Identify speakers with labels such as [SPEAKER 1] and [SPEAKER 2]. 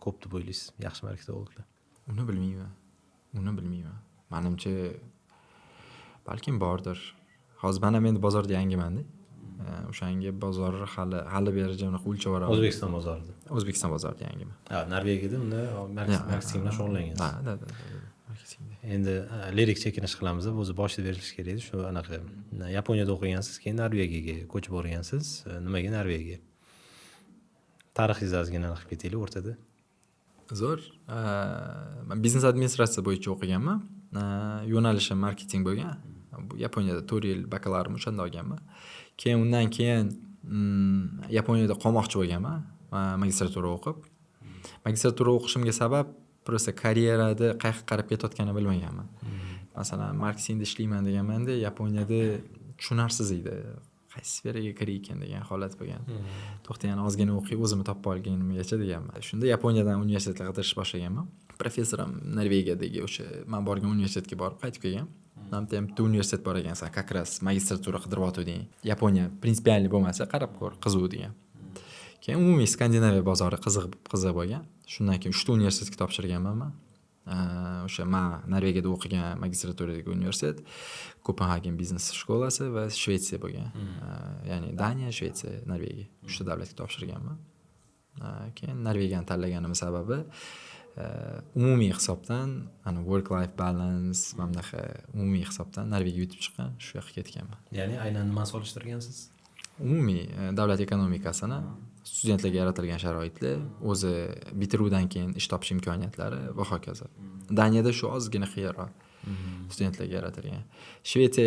[SPEAKER 1] ko'p deb o'ylaysiz yaxshi marketologlar?
[SPEAKER 2] Uni bilmayman, uni bilmayman. Manimcha, balkim bordir. Hozir man ham endi bozorda yangimanda, o'shanga bozorni hali beri unaqa o'lchab yuboraman.
[SPEAKER 1] O'zbekiston bozorida?
[SPEAKER 2] O'zbekiston bozorida yangiman.
[SPEAKER 1] Ha, Norvegiyada unda marketing bilan shug'ullangansiz.
[SPEAKER 2] Да, marketingda.
[SPEAKER 1] Endi lirik chekinish qilamiz. O'zi boshida berilishi kerak edi shu anaqa. Yaponiyada o'qigansiz, keyin Norvegiyaga ko'chib borgansiz. Nimaga Norvegiya? Tarixingizni ozgina qilib ketaylik o'rtada.
[SPEAKER 2] Zo'r. Man biznes administratsiya bo'yicha o'qiganman, yo'nalishim marketing bo'lgan. Bu Yaponiyada 4 yil bakalavrimni o'shanda olganman. Keyin undan keyin Yaponiyada qolmoqchi bo'lganman magistratura o'qib. Magistratura o'qishimga sabab просто karyerada qayoqqa qarab ketayotganini bilmaganman. Masalan, marketingda ishlayman deganmanda, Yaponiyada tushunarsiz edi, qaysi sferaga kiray ekan degan holat bo'lgan. To'xta, yana ozgina o'qib, o'zimni topib olgunimgacha deganman. Shunda Yaponiyadan universitetlar qidirishni boshlaganman. Professorim Norvegiyadagi o'sha man borgan universitetga borib qaytib kelgan. Mana bitta ham bitta universitet bor ekan, san как раз magistratura qidiryotganding, Yaponiya принципиальный bo'lmasa, qarab ko'r, qiziq degan. Keyin umumiy Skandinaviya bozori qiziq bo'lgan. Shundan keyin uchta universitetga topshirganman man. O'sha man Norvegiyada o'qigan magistraturadagi universitet, Kopenhagen biznes shkolasi va Shvetsiya bo'lgan. Ya'ni Daniya, Shvetsiya, Norvegiya, uchta davlatga topshirganman. Keyin Norvegiyani tanlaganimni sababi umumiy hisobdan ana work life balance, mana bunaqa umumiy hisobdan Norvegiya yutib chiqqan, shu yoqqa ketganman.
[SPEAKER 1] Ya'ni aynan nimani solishtirgansiz?
[SPEAKER 2] Umumiy davlat ekonomikasini, studentlarga yaratilgan sharoitlar, o'zi bitiruvdan keyin ish topish imkoniyatlari va hokazo. Daniyada shu ozgina qiyinroq, studentlarga yaratilgan. Shvetsiya